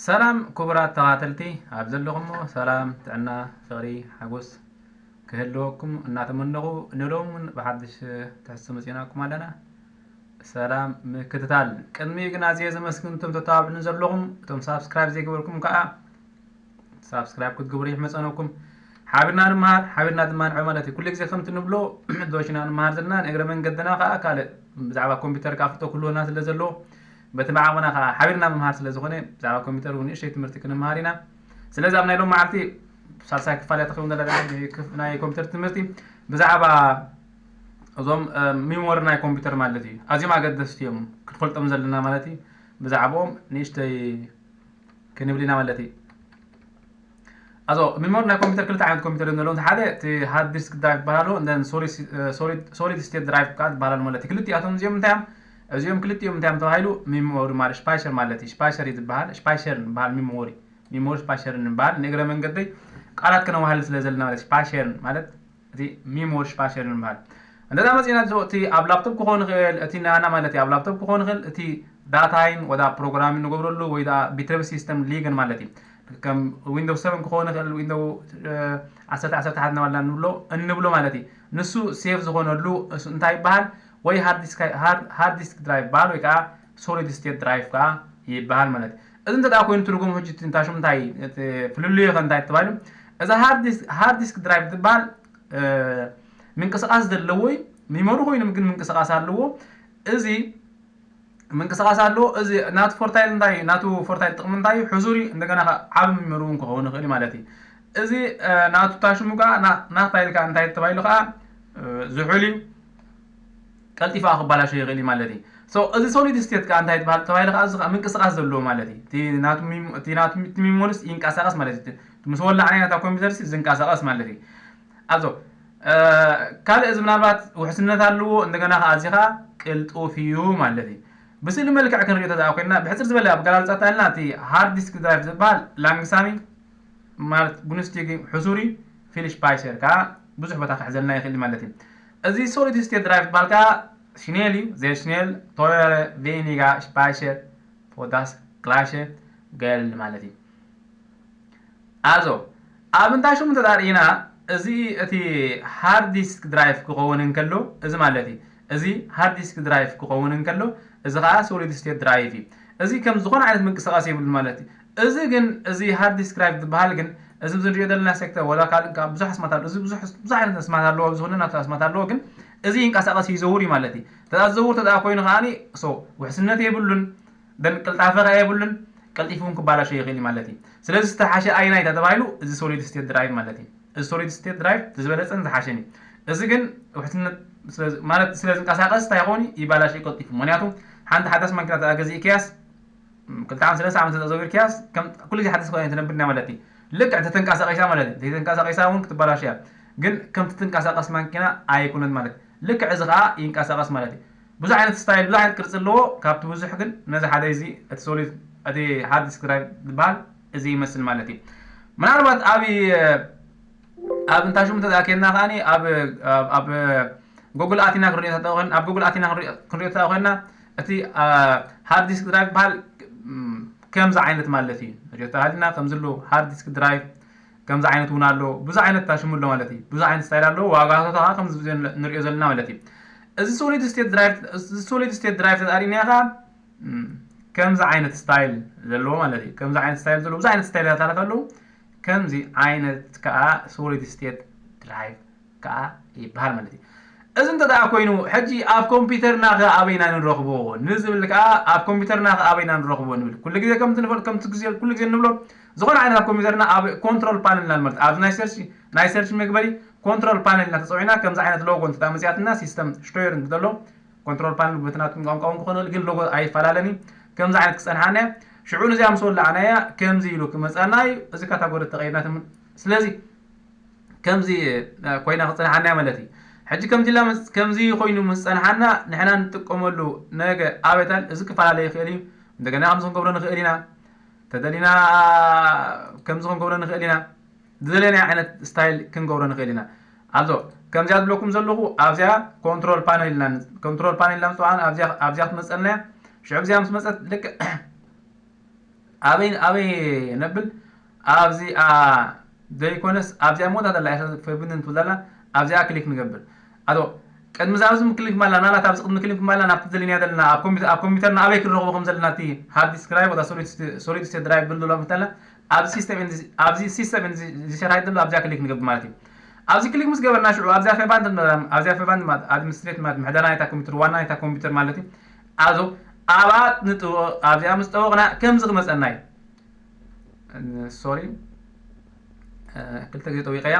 ሰላም ክቡራት ተኸታተልቲ፣ ኣብ ዘለኹሞ ሰላም፣ ጥዕና፣ ፍቕሪ፣ ሓጎስ ክህልወኩም እናተመነኹ፣ ንሎሚ እውን ብሓድሽ ትሕዝቶ መፂእናኩም ኣለና። ሰላም ምክትታል። ቅድሚኡ ግን ኣዝየ ዘመስግን እቶም ተተባብዑኒ ዘለኹም፣ እቶም ሳብስክራይብ ዘይገበርኩም ከዓ ሳብስክራይብ ክትገብሩ ይሕመፀነኩም። ሓቢርና ንመሃር፣ ሓቢርና ድማ ንዕወት ማለት እዩ። ኩሉ ግዜ ከምቲ ንብሎ፣ ዶሽና ንመሃር ዘለና፣ ንእግረ መንገድና ከዓ ካልእ ብዛዕባ ኮምፒውተር ከዓ ፍልጠት ክህልወና ስለ ዘለዎ፣ በቲ ብዓቕምና ከዓ ሓቢርና ምምሃር ስለ ዝኾነ፣ ብዛዕባ ኮምፒውተር እውን ንእሽተይ ትምህርቲ ክንመሃር ኢና። ስለዚ ኣብ ናይ ሎም መዓልቲ ሳልሳይ ክፋል እያ ትኸውን ዘላ ናይ ኮምፒውተር ትምህርቲ፣ ብዛዕባ እዞም ሚሞሪ ናይ ኮምፒውተር ማለት እዩ። ኣዝዮም ኣገደስቲ እዮም፣ ክትፈልጦም ዘለና ማለት እዩ። ብዛዕባኦም ንእሽተይ ክንብል ኢና ማለት እዩ። ኣዞ ሚሞሪ ናይ ኮምፒውተር ክልተ ዓይነት ኮምፒውተር እዮም ዘለዎም። ሓደ እቲ ሃርድ ዲስክ ድራይቭ ይበሃል ኣሎ፣ ሶሊድ ስቴት ድራይቭ ከዓ ዝበሃል ኣሎ ማለት እዩ። ክልቲኣቶም እዚኦም እንታይ እዮም? እዚኦም ክልቲኦም እንታይ እዮም ተባሂሉ? ሚሞሪ ማለት ስፓይሸር ማለት እዩ። ስፓይሸር እዩ ዝበሃል፣ ስፓይሸር ዝበሃል ሚሞሪ፣ ሚሞሪ ስፓይሸር ዝበሃል። ንእግረ መንገደይ ቃላት ከነዋህልል ስለ ዘለና ማለት ስፓይሸር ማለት እቲ ሚሞሪ ስፓይሸር ዝበሃል። እንደዛ መፂና እቲ ኣብ ላፕቶፕ ክኾን ይኽእል፣ እቲ ናና ማለት እዩ። ኣብ ላፕቶፕ ክኾን ይኽእል፣ እቲ ዳታይን ወዳ ፕሮግራሚን ንገብረሉ ወይ ዳ ቢትረብ ሲስተም ሊግን ማለት እዩ። ከም ዊንዶው ሰቨን ክኾን ይኽእል፣ ዊንዶው ዓሰርተ ዓሰርተ ሓደ እናበልና ንብሎ እንብሎ ማለት እዩ። ንሱ ሴፍ ዝኾነሉ እሱ እንታይ ይበሃል? ወይ ሃርድ ዲስክ ድራይቭ ይበሃል ወይ ከዓ ሶሊድ ስቴት ድራይቭ ከዓ ይበሃል ማለት እዩ። እዚ እንተ ደኣ ኮይኑ ትርጉሙ ሕጂ እቲ እንታይ ሽሙ እንታይ እቲ ፍልልዩ ኸ እንታይ ተባሂሉ? እዛ ሃርድ ዲስክ ድራይቭ ትበሃል ምንቅስቃስ ዘለዎ እዩ። ሚሞሪ ኮይኑ ግን ምንቅስቃስ ኣለዎ። እዚ ምንቅስቃስ ኣለዎ። እዚ ናቱ ፎርታይል እንታይ እዩ? ናቱ ፎርታይል ጥቕሚ እንታይ እዩ? ሕሱር እዩ። እንደገና ከዓ ዓቢ ሚሞሪ እውን ክኸውን ይኽእል እዩ ማለት እዩ። እዚ ናቱ ታሽሙ ከዓ ናታ ኢልካ እንታይ ተባሂሉ ከዓ ዝሑል እዩ። ቀልጢፋ ክባላሾ ይኽእል እዩ ማለት እዩ። So እዚ ሶሊድ ስቴት ከዓ እንታይ ትበሃል ተባሂሉ ከዓ እዚ ከዓ ምንቅስቃስ ዘለዎ ማለት እዩ። እቲ ናቱ ሚሞ- እቲ ናቱ እቲ ሚሞሪስ ይንቀሳቀስ ማለት እዩ። እቲ ምስ ወላዕናዮ ናታ ኮምፒውተር ሲ ዝንቀሳቀስ ማለት እዩ። ኣዞ ካልእ እዚ ምናልባት ውሕስነት ኣለዎ፣ እንደገና ከዓ እዚ ከዓ ቅልጡፍ እዩ ማለት እዩ። ብስእሊ መልክዕ ክንሪኦ ተደኣ ኮይና ብሕፅር ዝበለ ኣገላልፃ እንተልና እቲ ሃርድ ዲስክ ድራይቭ ዝበሃል ላንግሳሚ ማለት ጉንስቲግ ሕሱሪ ፊልሽ ፓይሸር ከዓ ብዙሕ ቦታ ክሕዘልና ይኽእል ማለት እዩ። እዚ ሶሊድ ስቴት ድራይቭ ዝበሃል ከዓ ሽኔል እዩ። ዘሽኔል ቶለረ ቬኒጋ ሽፓይሸር ፖዳስ ክላሸ ገል ማለት እዩ። ኣዞ ኣብ እንታይ ሽሙ እንተዳርኢና እዚ እቲ ሃርድ ዲስክ ድራይቭ ክኸውን እንከሎ እዚ ማለት እዩ። እዚ ሃርድ ዲስክ ድራይቭ ክኸውን እንከሎ እዚ ከዓ ሶሊድ ስቴት ድራይቭ እዩ። እዚ ከም ዝኾነ ዓይነት ምንቅስቃስ የብሉ ማለት እዩ። እዚ ግን እዚ ሃርድ ዲስክ ድራይቭ ዝበሃል ግን እዚ ንሪኦ ዘለና ሴክተር ወላ ካልእ ብዙሕ ኣስማት ኣሎ። እዚ ብዙሕ ብዙሕ ዓይነት ኣስማት ኣለዎ፣ ኣብዚ ዝኾነ ናቱ ኣስማት ኣለዎ፣ ግን እዚ ይንቀሳቀስ ይዘውር እዩ ማለት እዩ። ተዝዘውር ተደኣ ኮይኑ ከዓ ውሕስነት የብሉን፣ ደን ቅልጣፈ ከኣ የብሉን፣ ቀልጢፉ እውን ክባላሾ ይኽእል እዩ ማለት እዩ። ስለዚ ዝተሓሸ ኣይናይ ተባሂሉ እዚ ሶሊድ ስቴት ድራይቭ ማለት እዩ። እዚ ሶሊድ ስቴት ድራይቭ ዝበለፀን ዝሓሸን እዩ። እዚ ግን ውሕስነት ማለት ስለ ዝንቀሳቀስ እንታይ ይኸውን ይባላሽ ቀልጢፉ። ምክንያቱ ሓንቲ ሓዳስ ማኪና ተኣ ገዚእክያስ ክልተ ዓመት ሰለስተ ዓመት ተዘውርክያስ ከም ኩሉ ግዜ ሓዳስ ኮይና ትነብር ማለት እዩ። ልክዕ ተተንቀሳቂሳ ማለት እዩ። ተተንቀሳቂሳ እውን ክትባላሽ እያ። ግን ከም ትትንቀሳቀስ ማኪና ኣይኮነን ማለት እዩ። ልክዕ እዚ ከዓ ይንቀሳቀስ ማለት እዩ። ብዙሕ ዓይነት ስታይል ብዙሕ ዓይነት ቅርፂ ኣለዎ። ካብቲ ብዙሕ ግን ነዚ ሓደ እዚ እቲ ሶሊድ እቲ ሃርድ ዲስክ ድራይቭ ዝበሃል እዚ ይመስል ማለት እዩ። ምናልባት ኣብ ኣብ እንታይ ሽሙ ተኣኪብና ከዓኒ ኣብ ኣብ ጉግል ኣቲና ክንሪኦ ተኾን ኣብ ጉግል ኣቲና ክንሪኦ ተኾንና እቲ ሃርድ ዲስክ ድራይቭ በሃል ከምዚ ዓይነት ማለት እዩ። ሪኦ ተሃልና ከምዚ ኣሎ ሃርድ ዲስክ ድራይቭ ከምዚ ዓይነት እውን ኣሎ። ብዙ ዓይነት ታሽሙ ኣሎ ማለት እዩ። ብዙ ዓይነት ስታይል ኣሎ። ዋጋታቱ ከዓ ከምዚ ንሪኦ ዘለና ማለት እዩ። እዚ ሶሊድ ስቴት ድራይቭ እዚ ሶሊድ ስቴት ድራይቭ ተጣሪና ከዓ ከምዚ ዓይነት ስታይል ዘለዎ ማለት እዩ። ከምዚ ዓይነት ስታይል ዘለዎ ብዙ ዓይነት ስታይላታት ኣለዉ። ከምዚ ዓይነት ከዓ ሶሊድ ስቴት ድራይቭ ከዓ ይበሃል ማለት እዩ። እዚ እንተ ደኣ ኮይኑ ሕጂ ኣብ ኮምፒውተርና ከ ኣበይና ንረኽቦ ንዝብል ከዓ ኣብ ኮምፒውተርና ከ ኣበይና ንረኽቦ ንብል ኩሉ ግዜ ከምቲ ንፈልጥ ከምቲ ግዜ ኩሉ ግዜ ንብሎ ዝኾነ ዓይነት ኣብ ኮምፒውተርና ኣብ ኮንትሮል ፓነል ኢና ንመርፅ ኣብዚ ናይ ሰርች ናይ ሰርች መግበሪ ኮንትሮል ፓነል እናተፀዊዕና ከምዚ ዓይነት ሎጎ እንተ መፅያትና ሲስተም ሽቶየር እንተሎ ኮንትሮል ፓነል በቲ ናትኩም ቋንቋ እውን ክኾን ይኽእል ግን ሎጎ ኣይፈላለን እዩ ከምዚ ዓይነት ክፀንሓና እያ ሽዑ ነዚኣ ምስ ወላዕናያ ከምዚ ኢሉ ክመፀና እዩ እዚ ካታጎሪ ተቐይርና ስለዚ ከምዚ ኮይና ክፀንሓና ማለት እዩ። ሕጂ ከምዚ ኢላ ከምዚ ኮይኑ ምስ ፀንሓና ንሕና ንጥቀመሉ ነገ ኣበታል እዚ ክፈላለ ይኽእል እዩ። እንደገና ከምዚ ክንገብሮ ንኽእል ኢና። ተደሊና ከምዚ ክንገብሮ ንኽእል ኢና። ዝደለናዮ ዓይነት ስታይል ክንገብሮ ንኽእል ኢና። ኣዞ ከምዚኣ ዝብለኩም ዘለኹ ኣብዚኣ ኮንትሮል ፓነል ኢልና ኮንትሮል ፓነል ኢልና ምፅዋዕን ኣብዚኣ ክትመፀልና እያ። ሽዑ ኣብዚኣ ምስ መፀት ልክዕ ኣበይ ኣበይ ነብል ኣብዚኣ ዘይኮነስ ኣብዚኣ ሞታ ዘላ ፈብንን ትብላላ ኣብዚኣ ክሊክ ንገብር ኣቶ ቅድሚ ዛብዚ ክሊክ ማላ ናላት ኣብዚ ቅድሚ ክሊክ ማላ ናብቲ ዘለና ዘለና ኣብ ኮምፒውተርና ኣበይ ክንረኽቦ ከም ዘለና እቲ ሃርድ ዲስክ ድራይቭ ወላ ሶሊድ ስቴት ድራይቭ ብል ዘሎ ምተላ ኣብዚ ሲስተም ኣብዚ ሲስተም ዝሸራይ ዘሎ ኣብዚኣ ክሊክ ንገብር ማለት እዩ ኣብዚ ክሊክ ምስ ገበርና ሽዑ ኣብዚኣ ፈባን ኣብዚኣ ፈባን ማለት ኣድሚኒስትሬት ማለት ምሕደራ ናይታ ኮምፒውተር ዋና ናይታ ኮምፒውተር ማለት እዩ ኣዞ ኣብኣ ንጥወቕ ኣብዚኣ ምስ ጠወቕና ከምዚ ክመፀና እዩ sorry ክልተ ግዜ ጠዊቀያ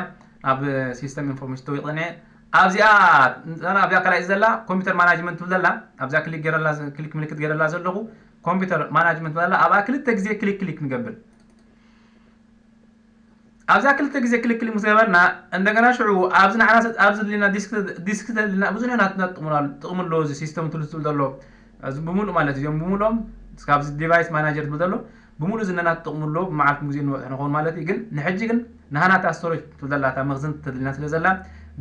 ኣብ ሲስተም ኢንፎርሜሽን ጠዊቀ ኣብዚኣ ኣብዚኣ ካልኣይ ዘላ ኮምፒውተር ማናጅመንት ትብል ዘላ ኣብዚኣ ክሊክ ገረላ ክሊክ ምልክት ገረላ ዘለኹ ኮምፒውተር ማናጅመንት ዘላ ኣብኣ ክልተ ግዜ ክሊክ ክሊክ ንገብር ኣብዛ ክልተ ግዜ ክልክ ክሊክ ምስ ገበርና እንደገና ሽዑ ኣብዚ ንዓና ኣብዚ ዘለና ዲስክ ተልና ብዙሕ ናትና ጥቕሙ ኣሎ እዚ ሲስተም ትሉ ትብል ዘሎ እዚ ብምሉእ ማለት እዚኦም ብምሉኦም ካብዚ ዲቫይስ ማናጀር ትብል ዘሎ ብምሉእ ዝነና ትጥቕሙ ኣሎ ብመዓልቲ ግዜ ንበፅሑ ንኸውን ማለት እዩ ግን ንሕጂ ግን ናህናታ ስቶሬጅ ትብል ዘላ እታ መኽዝን ተድልና ስለ ዘላ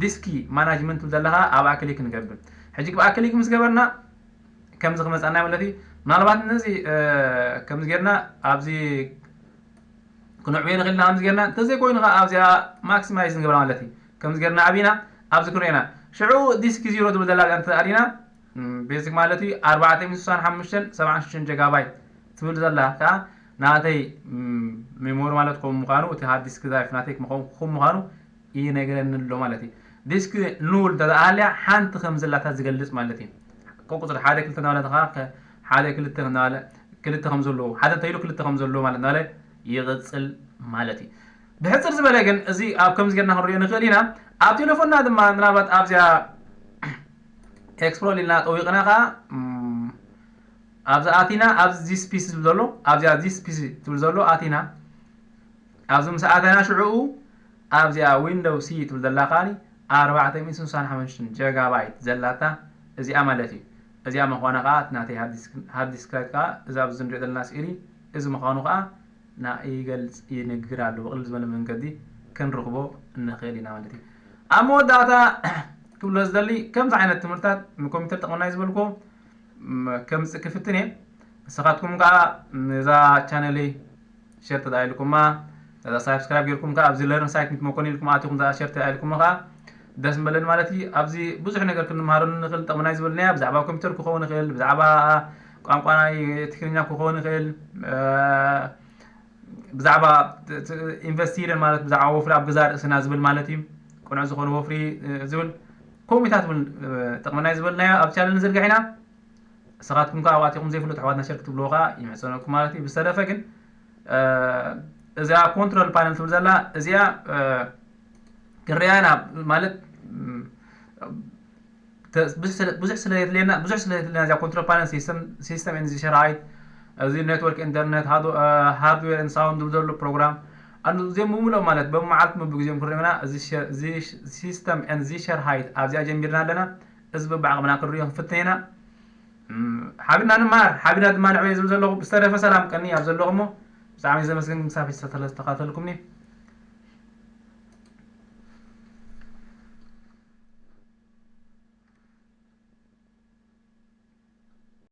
ዲስኪ ማናጅመንት ትብል ዘለካ ኣብኣ ክሊክ ንገብር ሕጂ ብኣ ክሊክ ምስ ገበርና ከምዚ ክመፃና ማለት እዩ ምናልባት ነዚ ከምዚ ጌርና ኣብዚ ክንዕብዮ ንኽእል ኢና ከምዚ ጌርና እንተዘይኮይኑ ከዓ ኣብዚኣ ማክሲማይዝ ንገብራ ማለት እዩ ከምዚ ጌርና ኣብና ኣብዚ ክንሪኦ ኢና ሽዑ ዲስክ ዚሮ ትብል ዘላ ኣብዚኣ እንተኣሪና ቤዚክ ማለት እዩ ኣርባዕተ ሚእቲ ስሳን ሓሙሽተን ሰብዓን ሽዱሽተን ጀጋባይት ትብል ዘላ ከዓ ናተይ ሜሞሪ ማለት ከም ምዃኑ እቲ ሃርድ ዲስክ ድራይቭ ናተይ ከም ምዃኑ ይነግረኒ ኣሎ ማለት እዩ ዲስክ ኑል ተተኣልያ ሓንቲ ከም ዘላታ ዝገልጽ ማለት እዩ ቁፅሪ ሓደ ክልተ እናበለ ተኻ ሓደ ክልተ እናበለ ክልተ ከም ዘለዎ ሓደ እንተይሉ ክልተ ከም ዘለዎ ማለት እናበለ ይቕፅል ማለት እዩ ብሕፅር ዝበለ ግን እዚ ኣብ ከምዚ ጌርና ክንሪኦ ንኽእል ኢና ኣብ ቴሌፎንና ድማ ምናልባት ኣብዚኣ ኤክስፕሎር ኢልና ጠዊቕና ከዓ ኣብዚ ኣቲና ኣብዚ ዚስ ፒሲ ዝብል ዘሎ ኣብዚኣ ዚስ ፒሲ ትብል ዘሎ ኣቲና ኣብዚ ምስ ኣተና ሽዕኡ ኣብዚኣ ዊንዶው ሲ ትብል ዘላ ከዓኒ ኣርባዕተ ሚእቲ ስሳን ሓሙሽተን ጀጋባይት ዘላታ እዚኣ ማለት እዩ እዚኣ ምዃና ከዓ እቲ ናተይ ሃርድ ዲስክ ናይት ከዓ እዛ ኣብዚ ንሪኦ ዘለና ስእሊ እዚ ምዃኑ ከዓ ና ይገልፅ ይንግር ኣሎ ብቕልል ዝበለ መንገዲ ክንረኽቦ ንኽእል ኢና ማለት እዩ ኣብ መወዳእታ ክብሎ ዝደሊ ከምዚ ዓይነት ትምህርታት ንኮምፒውተር ጠቕመና እዩ ዝበልኩዎ ከምፅእ ክፍትን እየ ንስኻትኩም ከዓ ነዛ ቻነለይ ሸር ተዳኢልኩማ ነዛ ሳብስክራይብ ጌርኩም ከዓ ኣብዚ ለርን ሳይት ምትመኮን ኢልኩም ኣትኹም ዛ ሸር ተዳኢልኩም ከዓ ደስ ምበለኒ ማለት እዩ ኣብዚ ብዙሕ ነገር ክንምሃረሉ ንኽእል ጠቕምና ዝበልናዮ ብዛዕባ ኮምፒውተር ክኸውን ይኽእል ብዛዕባ ቋንቋ ናይ ትግርኛ ክኸውን ይኽእል ብዛዕባ ኢንቨስት ኢለን ማለት ብዛዕባ ወፍሪ ኣብ ገዛ ርእስና ዝብል ማለት እዩ ቅኑዕ ዝኾነ ወፍሪ ዝብል ከምኡታት እውን ጥቕምና ዝበልናዮ ኣብ ቻነል ንዝርግሕ ኢና ንስኻትኩም ከዓ ኣብኣቲኹም ዘይፍለጡ ኣሕዋትና ሸር ክትብልዎ ከዓ ይምሕፀነኩም ማለት እዩ ብዝተረፈ ግን እዚኣ ኮንትሮል ፓነል ትብል ዘላ እዚኣ ክንሪኣ ኢና ማለት ብዙሕ ስለ የድልየና ብዙሕ ስለ የድልየና እዚኣ ኮንትሮል ፓነል ሲስተም ኤንድ ሸርሃይት እዚ ኔትወርክ ኢንተርኔት ሃርድዌር ኤንድ ሳውንድ ዝብል ዘሎ ፕሮግራም እዚኦም ብምሉኦም ማለት በብመዓልቲ በብግዜኦም ክንሪኦና እዚ ሲስተም ኤንድ ዚ ሸርሃይት ኣብዚኣ ጀሚርና ኣለና እዚ በብዓቕምና ክንሪኦ ክንፍትን ኢና ሓቢርና ንመሃር ሓቢርና ድማ ንዕበየ ዝብል ዘለኹ ብዝተረፈ ሰላም ቀኒ ኣብ ዘለኹሞ ብጣዕሚ ዘመስግን ክሳብ ዝተተለ ዝተኸታተልኩምኒ